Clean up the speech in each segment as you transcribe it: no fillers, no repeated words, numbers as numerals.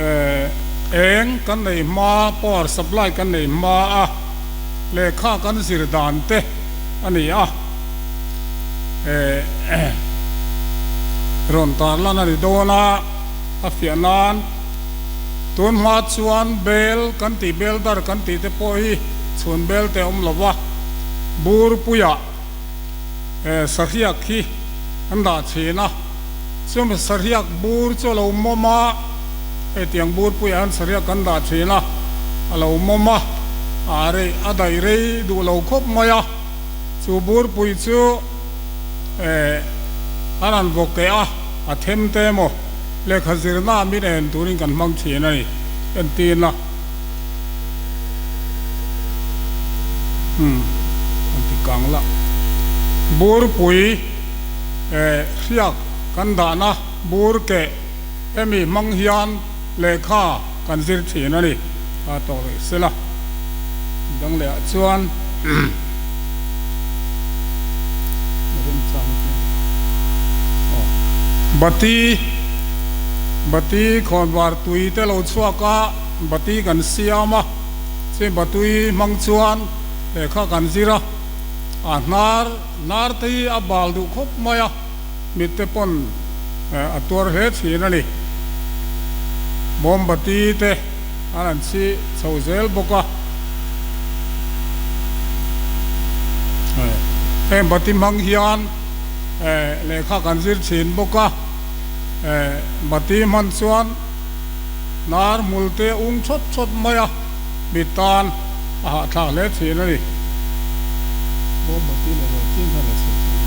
Eng kan nei hma, power supply kan nei hma a, lehkha kan zir dan te a ni a, rawn tarlan a ni dawn a, a fiah nan tun hma chuan bel kan tih bel dar kan tih te pawh hi chhun bel te a awm lo va, bur puiah sahriak hi an dah thin a, chumi sahriak bur chu a lo mawm a. Hei tiang bur puiah hian sariak kan dah thin a, a lo mawm a, a rei a daih rei duh lo khawp mai a, chu bur pui chu eh an han vawk keh a, a them te emaw lehkha zirna min en turin kan hmang thin a ni, entin a umm an ti kang la. Bur pui eh hriak kan dahna bur keh. Hemi hmang hian lehkha kan zir thin a ni, a tawh rih sela. Dang leh ah chuan Bati, Bati khawnvar tui te lo chhuak a, Bati kan siam a, chumi Batui hmang chuan lehkha kan zir a, a hnar, hnar te hi a bal duh khawp mai a. Mitte pawn a tuar hle thin a ni. Mombati te an han chhi chho zel bawk a. Heng bati hmang hian lehkha kan zir thin bawk a. Bati hman chuan hnar hmul te ung chawt chawt mai a, mi tan a hahthlak hle thin a ni. Mombati leh Laltin khan a chhe thung.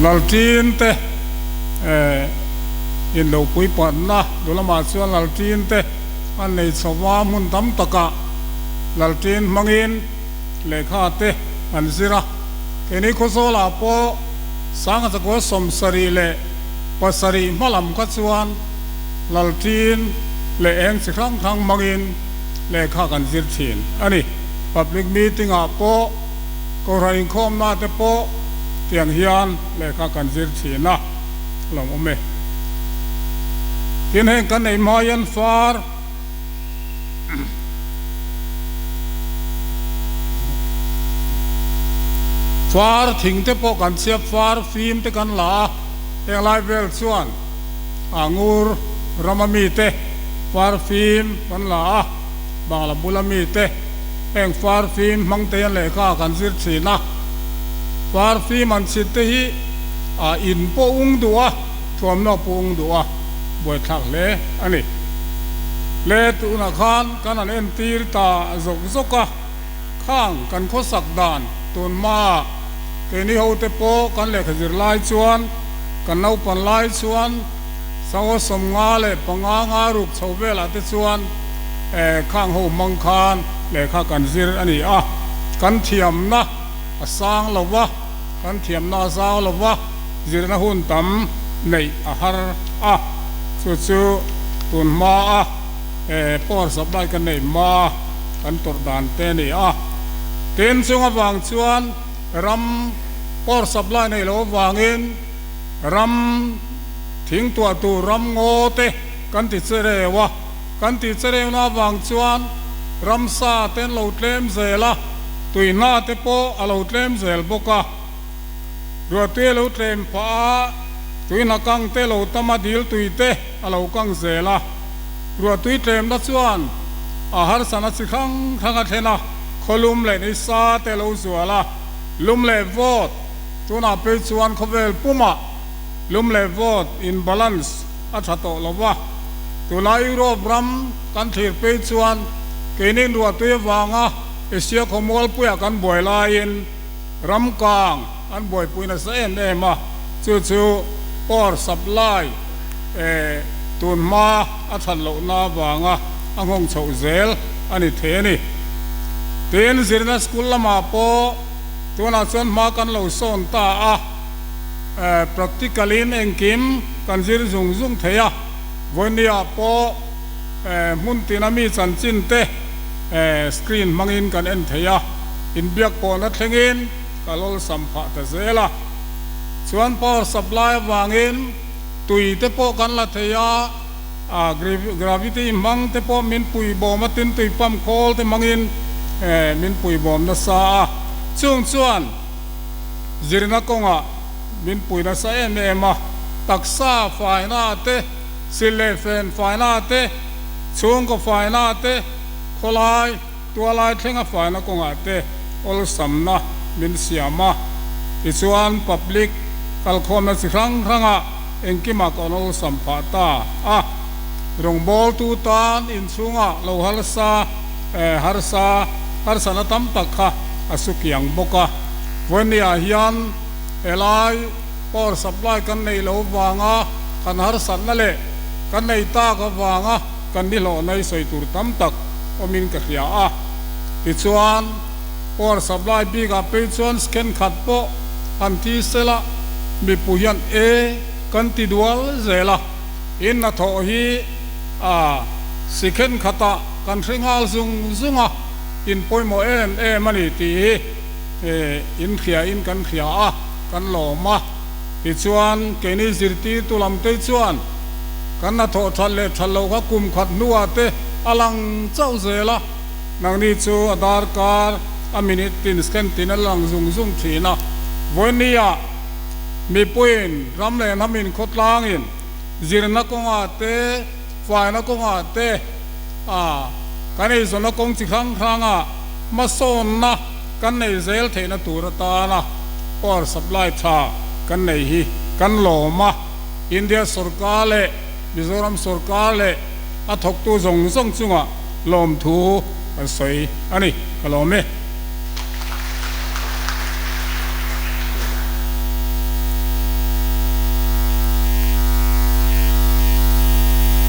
Laltin te in lo pui patna du lamah chuan Laltin te an nei chho va, hmun tam takah Laltin hmangin lehkha te an zir a. Keini Khawzawlah pawh Sangha Chakua 77 hma lam kha chuan Lalṭin leh eng chi hrang hrang hmangin lehkha kan zir thin a ni. Public meeting ah pawh, Kohhran inkhawmna te pawh tiang hian lehkha kan zir thin a, lawm awm e. Tin heng kan ei hma hian far. Far thing te pawh kan chhiap far fim te kan la a, heng lai vel chuan Angur rama mite far fim kan la a, Bangla bula mite heng far fim hmang te hian lehkha kan zir thin a, far fim an chhit te hi a in pawh ung duh a, thuamnaw pawh ung duh a, buaithlak hle a ni. Le tunah khan kan han entir ta zawk zawk a, khang kan khawsak dan tun hmaah keini hote pawh kan lehkha zir lai chuan kan naupan lai chuan Sangaw 55 nga ruk chho velah te chuan khang ho hmang khan lehkha kan zir a ni a, kan thiamna a sang lo va, kan thiamna a zau lo va, zirna hun tam neih a har a, chu chu tun hmaa power supply kan neih hmaa kan tawrh dan te a ni a. Tin, chung avang chuan ram power supply neih loh avangin ram thing tuah tur ram ngaw te kan ti che reu a, kan ti che reuna avang chuan ramsa te an lo tlem zel a, tuihna te pawh a lo tlem zel bawk a. Ruahtui a lo tlem phah a, tuihna kang te lo tam a, dil tui te a lo kang zel a. Ruahtui tlemna chuan a harsana chi hrang hrang a thlen a, khawlum leh nisa te a lo zual a, lum leh vawt, tunah phei chuan khawvel pumah lum leh vawt in balance a tha tawh lo va. Tuna Europe ram kan thlir phei chuan keinin ruahtui avanga Asia khawmualpuiah kan buai laiin, Ram kang an buaipui nasa em em a, chu chu power supply tun hma a that lohna avanga a nghawng chhoh zel a ni thei a ni. Tin, zirna school lamah pawh tunah chuan hma kan lo sawn ta a, practical in engkim kan zir zung zung thei a, vawinia pawh hmun tina mi chanchin te screen hmangin kan en thei a. Inbiak pawhna thlengin ka lawlsam phah ta zel a. Chuan power supply avangin tui te pawh kan la thei a, a gravity hmang te pawh min pui bawm a, tin tui pump khawl te hmangin min pui bawm nasa a. Chung chuan zirna kawngah min pui nasa em em a, taksa faina te, sil leh fen faina te, chhungkaw faina te, khawlai, Tualai thlenga faina kawngah te awlsamna min siam a, tichuan public kalkhawmna chi hrang hrangah engkimah kan awlsam phah ta a. Rawngbawltu tan inchhungah lo harsa harsa harsana tam tak kha a su kiang bawk a. Vawinia hian helai power supply kan nei lo vanga kan harsatna leh kan nei tak avanga kan nihlawhna i sawi tur tam tak awmin ka hria a. Tichuan, power supply bikah phei chuan scan khat pawh han thi sela mipui hian e kan ti dual zel a. In hnathawh hi a si khen khatah kan hre nghal zung zung a, in pawimawh em em a ni tih hi in hria in kan hria a, kan lawm a. Tichuan, keini zirtirtu lam te chuan kan hnathawh that leh that loh kha kum khat hnuah te a lang chauh zel a, nangni chu a darkar a minute tin scan tin a lang zung zung thin a. Vawinia mipuiin ram leh hnamin khawtlangin zirna kawngah te, faina kawngah te a kan eizawnna kawng chi hrang hrangah hmasawnna kan nei zel theihna tur atana power supply tha kan nei hi kan lawm a. India sorkar leh Mizoram sorkar leh a thawktu zawng zawng chungah lawmthu kan sawi a ni. Ka lawm e.